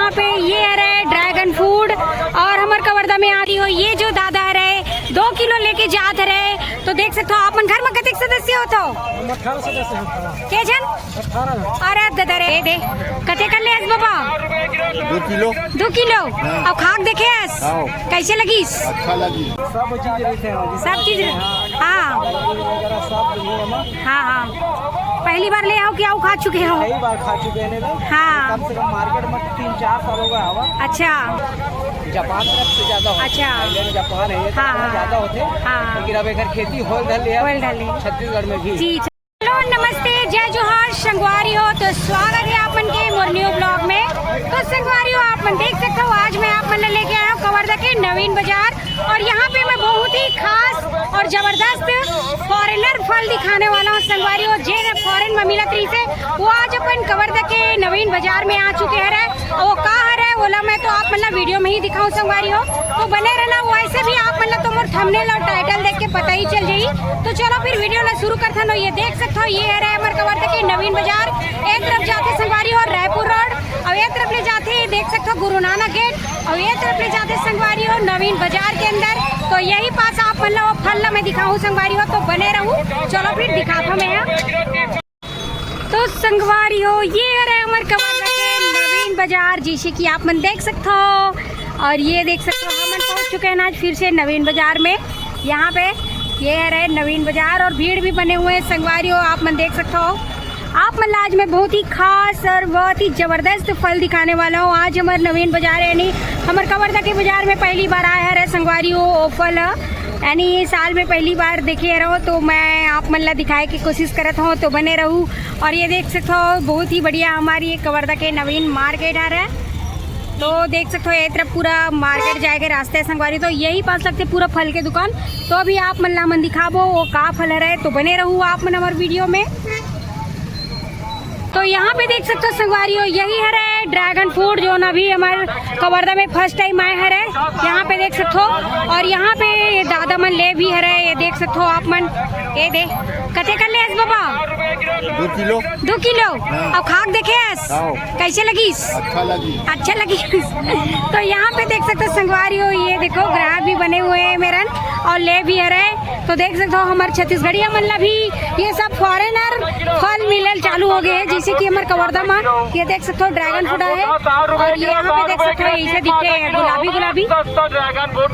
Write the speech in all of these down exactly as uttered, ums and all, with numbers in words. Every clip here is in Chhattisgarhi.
यहाँ पे ये हरे ड्रैगन फ्रूट और हमर कवर्धा में आती हो, ये जो दादा हरे दो किलो लेके जात हरे। तो देख सकते हो आप मन घर में कतेक सदस्य हो तो? हम अठारह सदस्य हैं। के झन? अठारह झन। अरे दादा रे, दे। कते कर ले हस बाबा? दो किलो। दो किलो? हाँ। अब खा के देखे हस? हाँ। कैसे लगिस? अच्छा लगी। सब चीज रहते हैं। सब चीज रह-, हाँ। हाँ। हाँ, हाँ। पहली बार ले आओ कि आओ खा चुके हो? कई बार खा चुके हैं ना। हाँ। कम से कम मार्केट में तीन चार साल हो गया हवा। अच्छा। जापान तरफ से ज्यादा होते हैं। अच्छा। थाईलैंड, जापान है, ये हाँ, हाँ। ज्यादा होते हैं। हाँ। लेकिन अब एक खेती होल धर लिया। होल धर लिया। छत्तीसगढ़ में भी। जी। हेलो, नमस्ते, जय जोहार, संगवारी हो, तो स्वागत है आप मन के मोर न्यू ब्लॉग में। तो संगवारी हो, आप मन देख सकते हो, आज मैं आप मन ला लेके आया हूँ कवर्धा के नवीन बाजार और यहाँ पे मैं बहुत ही खास और जबरदस्त फॉरेनर फल दिखाने वाला हूँ संगवारी हो। जे फॉरेन में मिलत रहिसे, वो आज अपन कवर्धा के नवीन बाजार में आ चुके हैं। अउ वो का हरे, ओला मैं तो आप मन ला वीडियो में ही दिखाऊं संगवारी हो, तो बने रहना। वैसे भी आप मन ला तो मोर थंबनेल और टाइटल देख के पता ही चल जाई। तो चलो फिर वीडियो ला शुरू करथन। ये देख सकते हो, ये हरे हमर कवर्धा के नवीन बाजार। एक तरफ जाते संगवारी हो रायपुर रोड, और एक तरफ ले जाते, देख सकते हो गुरु नानक गेट, और एक तरफ ले जाते संगवारी हो नवीन बाजार के अंदर। तो यही पास आप मन ला वो फल ला मैं दिखाऊं संगवारी हो, तो बने रहू। चलो फिर दिखाता हूँ मैं यहाँ। तो संगवारी हो, ये हरे हमर कवर्धा के नवीन बाजार, जैसे कि आप मन देख सकते हो। और ये देख सकते हो, हमन पहुंच चुके हैं आज फिर से नवीन बाजार में। यहाँ पे ये हरे नवीन बाजार और भीड़ भी बने हुए हैं संगवारी हो, आप मन देख सकते हो। आप मन ला आज मैं बहुत ही खास और बहुत ही जबरदस्त फल दिखाने वाला हूँ। आज हमर नवीन बाजार यानी हमर कवर्धा के बाजार में पहली बार आए हरे संगवारी हो, वो फल यानी ये साल में पहली बार देखे रहो, तो मैं आप मन ला दिखाए की कोशिश करत हूँ, तो बने रहू। और ये देख सकते हो, बहुत ही बढ़िया हमारी ये कवर्धा के नवीन मार्केट आ रहा है। तो देख सकते हो, ये तरफ पूरा मार्केट जाए के रास्ते है संगवारी, तो यही पास लगते पूरा फल के दुकान। तो अभी आप मन ला मन दिखाबो वो का फल हरे, तो बने रहू आप मन हमारे वीडियो में। तो यहाँ पे देख सकते हो संगवारी हो, यही हरे ड्रैगन फ्रूट, जो ना अभी हमारे कवर्धा में फर्स्ट टाइम आए हरे। यहाँ पे देख सकते हो, और यहाँ पे ये दादा मन ले भी हरे, ये देख सकते हो आप मन। ये दे, कते कर ले हस बाबा? दो किलो। दो किलो? हाँ। अब खा के देखे हस? हाँ। कैसे लगिस? अच्छा लगी। अच्छा लगिस। तो यहाँ पे देख सकते हो संगवारी हो, ये देखो ग्राहक भी बने हुए हैं मेरन, और ले भी हरे। तो देख सकते हो, हमारे छत्तीसगढ़िया मन ला भी ये सब फॉरेनर फल मिलल चालू हो गए हैं, जैसे कि हमारे कवर्धा में ये देख सकते हो ड्रैगन फ्रूट है, और ये यहाँ पे देख सकते हो ऐसे दिखते हैं गुलाबी गुलाबी।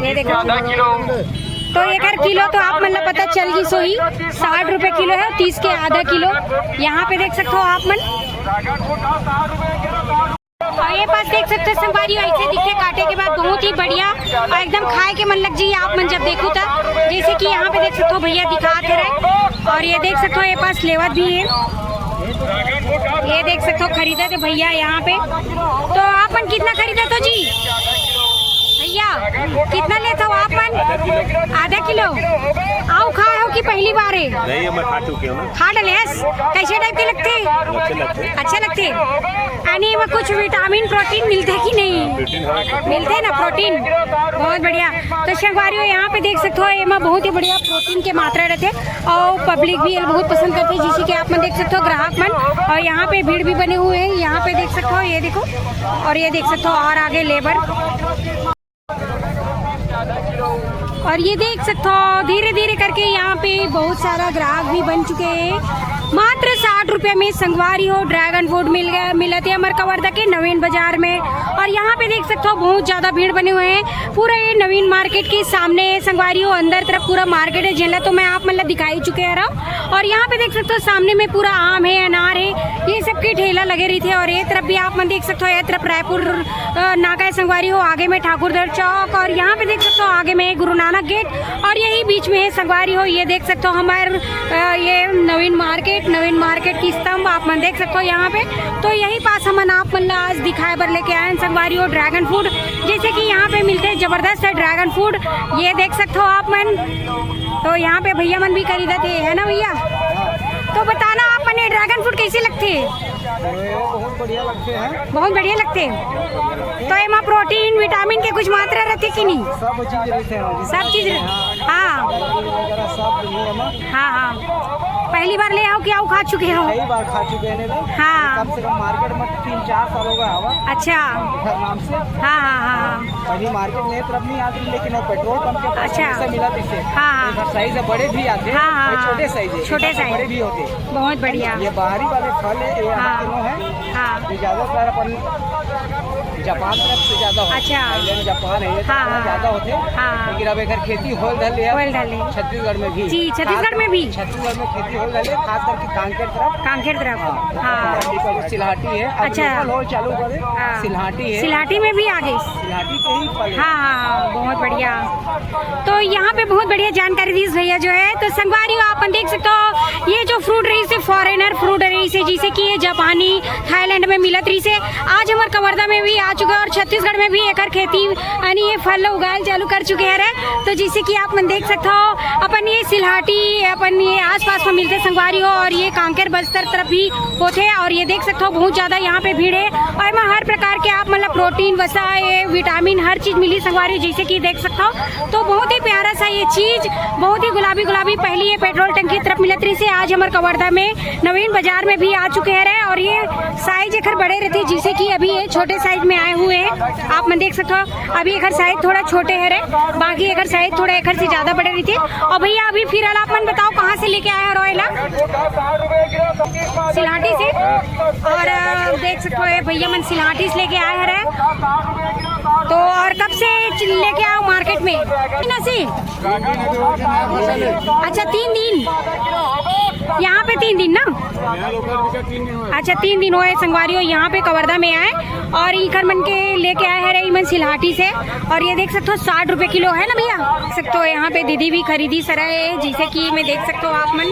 ये देखो, तो एकर किलो तो आप मन ला पता चल गई सोही, साठ रुपए किलो है, तीस के आधा किलो। यहाँ पे देख सकते हो आप मन। और ये पास देख सकते हो संगवारी, ऐसे दिखते काटे के बाद बहुत ही बढ़िया और एकदम खाए के मन लग जाइए आप मन जब देखो तब। जैसे कि यहाँ पे देख सकते हो भैया दिखाते रहे, और ये देख सकते हो ये पास लेवत भी है, ये देख सकते हो खरीदत है भैया यहाँ पे। तो आप मन कितना खरीदत हो जी भैया, कितना लेत हो आप मन? आधा किलो। आओ खाए हो कि पहली बार है? नहीं, मैं खा चुके हूँ ना। खा डले हस? कैसे टाइप के लगते? अच्छे लगते। अच्छा लगते। यानी एमा कुछ विटामिन प्रोटीन मिलते कि नहीं? प्रोटीन, हाँ, प्रोटीन। मिलते ना प्रोटीन। बहुत बढ़िया। तो संगवारी हो, यहाँ पे देख सकते हो, एमा बहुत ही बढ़िया प्रोटीन के मात्रा रहते और पब्लिक भी ये बहुत पसंद करते हैं। जैसे कि आप मन देख सकते हो ग्राहक मन, और यहाँ पे भीड़ भी बने हुए हैं। यहाँ पे देख सकते हो, ये देखो, और ये देख सकते हो और आगे लेबर। और ये देख सकते हो, धीरे धीरे करके यहाँ पे बहुत सारा ग्राहक भी बन चुके हैं। मात्र साठ रुपये में संगवारी हो ड्रैगन फ्रूट मिल गया, मिलत है हमारे कवर्धा के नवीन बाजार में। और यहाँ पे देख सकते हो, बहुत ज्यादा भीड़ बने हुए हैं। पूरा ये नवीन मार्केट के सामने है संगवारी हो, अंदर तरफ पूरा मार्केट है, जेला तो मैं आप मन ला दिखाई चुके हैं रहा। और यहाँ पे देख सकते हो, सामने में पूरा आम है, अनार है, ये सब के ठेला लगे रही थे। और ये तरफ भी आप मन देख सकते हो, ये तरफ रायपुर अ, नाका है संगवारी हो, आगे में ठाकुरधर चौक, और यहाँ पे देख सकते हो आगे में गुरु नानक गेट, और यही बीच में है संगवारी हो। ये देख सकते हो हमारे, अ, ये नवीन मार्केट, नवीन मार्केट की स्तंभ आप मन देख सकते हो यहाँ पे। तो यही पास हमन आप मन ला आज दिखाए बर लेके आए हैं संगवारी हो ड्रैगन फ्रूट, जैसे कि यहाँ पे मिलते हैं जबरदस्त है ड्रैगन फ्रूट। ये देख सकते हो आप मन, तो यहाँ पे भैया मन भी खरीदत है, है ना भैया? तो बताना आप मन, ये ड्रैगन फ्रूट कैसे लगते हैं? बहुत बढ़िया लगते हैं। बहुत बढ़िया लगते हैं। तो एमा प्रोटीन, विटामिन के कुछ मात्रा रहिथे कि नहीं? सब चीज रहिथे, हाँ। सब चीज रह-, हाँ। हाँ। दवाई वगैरह सब मिले ना। हाँ, हाँ। पहली बार ले आव कि अउ खा चुके हो? कई बार खा चुके हैं लोग। हाँ। कम से कम मार्केट में तीन चार साल हो गया होगा। अच्छा। घर नाम से। हाँ, हाँ, हाँ, हाँ। पहली मार्केट में तरफ नहीं आती, लेकिन वो पेट्रोल पंप के पास अच्छा। हमेशा मिला था इसे। हाँ, हाँ। एक साइज है, बड़े भी आते हैं, हाँ, हाँ, और हाँ। छोटे साइज है, छोटे साइज। बड़े भी होते हैं। बहुत बढ़िया। ये बाहरी वाले फल है, ये हाँ। यहाँ के नो है। हाँ। ये ज्यादातर अपन जापान तरफ से ज्यादा होते हैं। अच्छा। थाईलैंड, जापान है, ये हाँ, हाँ, ज्यादा हाँ। होते हैं। हाँ। लेकिन अब एक खेती होल धर लिया। होल धर लिया। छत्तीसगढ़ में भी। जी, छत्तीसगढ़ में भी। छत्तीसगढ़ में खेती होल धर लिया, खास करके कांकेर तरफ। कांकेर तरफ। हाँ। हाँ। सिलहाटी है, अब अच्छा। लोकल होल चालू करे, हाँ। सिलहाटी है। सिलहाटी में भी आ गई। सिलहाटी के ही फल है। हाँ, हाँ, हाँ, बहुत बढ़िया। तो यहाँ पे बहुत बढ़िया जानकारी दीस भैया जो है। तो संगवारी हो, आप देख सकते हो, ये जो फ्रूट रहिसे, फॉरेनर फ्रूट रहिसे, जैसे कि ये जापानी, थाईलैंड में मिलत रहिसे, आज हमर कवर्धा में भी आ चुके हे और छत्तीसगढ़ में भी एकर खेती, यानी ये फल उगायल चालू कर चुके हरे। तो जैसे कि आप मन देख सकते हो, अपन ये सिलहाटी, अपन ये आसपास में मिलथे संगवारी हो, और ये कांकेर बस्तर तरफ भी होथे। और ये देख सकते हो, बहुत ज्यादा यहाँ पे भीड़ है और एमा हर प्रकार के आप मतलब प्रोटीन, वसा, ये विटामिन, हर चीज मिली संगवारी हो, जैसे कि देख सकते हो। तो बहुत ही प्यारा सा ये चीज, बहुत ही गुलाबी गुलाबी। पहली ये पेट्रोल टंकी तरफ मिलत रहिसे, आज हमर कवर्धा में नवीन बाजार में भी आ चुके हरे। और ये साइज एकर बड़े रहिथे, जैसे कि अभी ये छोटे साइज में आए हुए हैं। आप मन देख सकते हो, अभी एकर साइज थोड़ा छोटे हरे, बाकी एकर साइज थोड़ा एकर से ज्यादा बड़े रहिथे। और भैया, अभी फिलहाल आप मन बताओ, कहाँ से लेके आए हरो एला? सिलहाटी से। और, अ, देख सकते हो, ये भैया मन सिलहाटी से लेके आए हरे। तो और कब से च-, लेके आओ मार्केट में? ना से? अच्छा, तीन दिन। यहाँ पे तीन दिन ना? अच्छा, तीन दिन होए संगवारी हो, यहाँ पे कवर्धा में आए और इखर मन के लेके आए हरे इमन सिलहाटी से। और ये देख सकते हो, साठ रुपए किलो है ना भैया? देख सकते हो, यहाँ पे दीदी भी खरीदी सरे है, जैसे कि मैं देख सकते हो आप मन।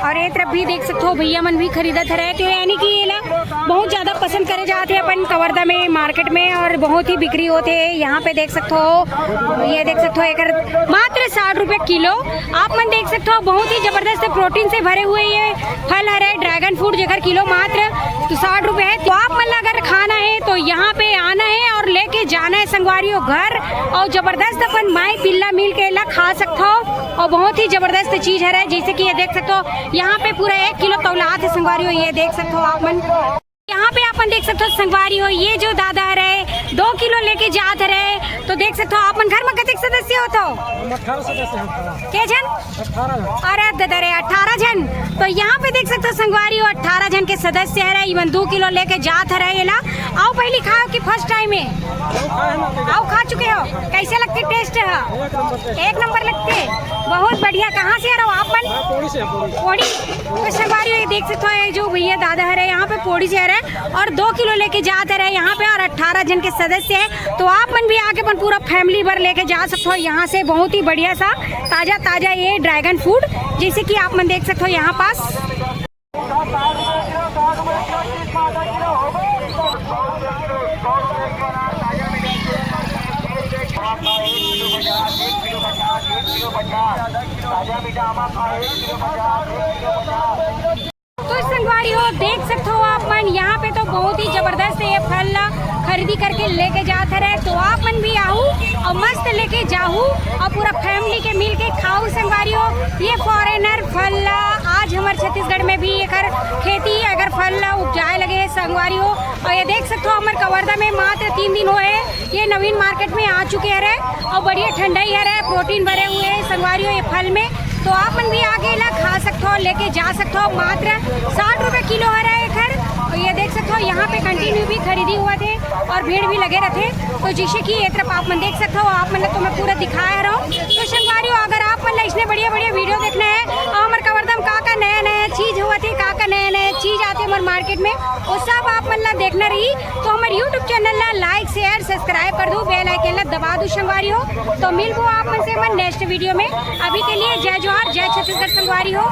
और ये तरफ भी देख सकते हो, भैया मन भी खरीदत हरे। तो यानी कि ये ला बहुत ज्यादा पसंद करे जात हे अपन कवर्धा में, मार्केट में, और बहुत ही बिक्री होत हे। यहाँ पे देख सकते हो, ये देख सकते हो, एकर मात्र साठ रुपए किलो। आप मन देख सकते हो, बहुत ही जबरदस्त प्रोटीन से भरे हुए ये फल हरे, ड्रैगन फ्रूट, जेकर किलो मात्र तो साठ रुपए है। तो आप मन ला अगर खाना है तो यहाँ पे आना है और लेके जाना है संगवारी हो घर, और जबरदस्त अपन माई पिल्ला मिल के ला खा सकते हो। और बहुत ही जबरदस्त चीज हरे, जैसे कि ये देख सकते हो, यहाँ पे पूरा एक किलो तौलात हे संगवारी हो, ये देख सकते हो आप मन। यहाँ पे अपन देख सकते हो संगवारी हो, ये जो दादा हरे दो किलो लेके जात हरे। तो देख सकते हो आप मन, घर में कतेक सदस्य हो तो? हम अठारह सदस्य हैं। के झन? अठारह झन। अरे दादा रे, अठारह झन। तो यहाँ पे देख सकते हो संगवारी हो, अठारह झन के सदस्य हरे, इमन दो किलो लेके जात हरे एला। आओ पहली खाओ कि फर्स्ट टाइम है? आओ खा चुके हो, कैसे लगथे टेस्ट ह? एक नंबर लगथे। बहुत बढ़िया। कहाँ से आ रहे हो आप मन? हाँ, पौड़ी से, पौड़ी। पौड़ी। तो संगवारी हो, ये देख सकते हो, ये जो भैया दादा हरे, यहाँ पे पौड़ी से हरे और दो किलो लेके जात हरे यहाँ पे, और अठारह झन के सदस्य है। तो आप मन भी आके अपन पूरा फैमिली भर लेके जा सकते हो यहाँ से। बहुत ही बढ़िया सा ताजा ताजा ये ड्रैगन फ्रूट, जैसे कि आप मन देख सकते हो यहाँ पास। तो संगवारी हो, देख सकते हो आप मन, यहाँ पे तो बहुत ही जबरदस्त ये फल ला खरीदी करके लेके जात हरे। तो आप मन भी आहू और मस्त लेके जाहू और पूरा फैमिली के मिल के खाऊ संगवारी हो। ये फॉरेनर फल ला आज हमर छत्तीसगढ़ में भी एकर खेती, अगर फल ला उपजाए लगे हे संगवारी हो। और ये देख सकते हो, हमर कवर्धा में मात्र तीन दिन होए, ये नवीन मार्केट में आ चुके हरे और बढ़िया ठंडाई हरे, प्रोटीन भरे हुए हैं संगवारी हो ये फल में। तो आप मन भी आके ला खा सकते हो, लेके जा सकते हो। मात्र साठ रुपए किलो हरे एकर। और ये देख सकते हो, यहाँ पे कंटिन्यू भी खरीदी होवत हे और भीड़ भी लगे रहिथे। तो जैसे कि ये तरफ आप मन देख सकते हो, आप मन ला तो मैं पूरा दिखाए रहा हूँ। तो संगवारी हो, अगर आप मन ला इसने बढ़िया बढ़िया वीडियो देखना है और हमर कवर्धा में का का नया नया चीज होवत हे, का का नया नया चीज आथे हमर मार्केट में, वो सब आप मन ला देखना रही, तो हमर YouTube चैनल ला लाइक, शेयर, सब्सक्राइब कर दू, बेल आइकन ला दबा दू संगवारी हो। तो मिलबो आप मन से हमर नेक्स्ट वीडियो में। अभी के लिए जय जोहार, जय छत्तीसगढ़ संगवारी हो।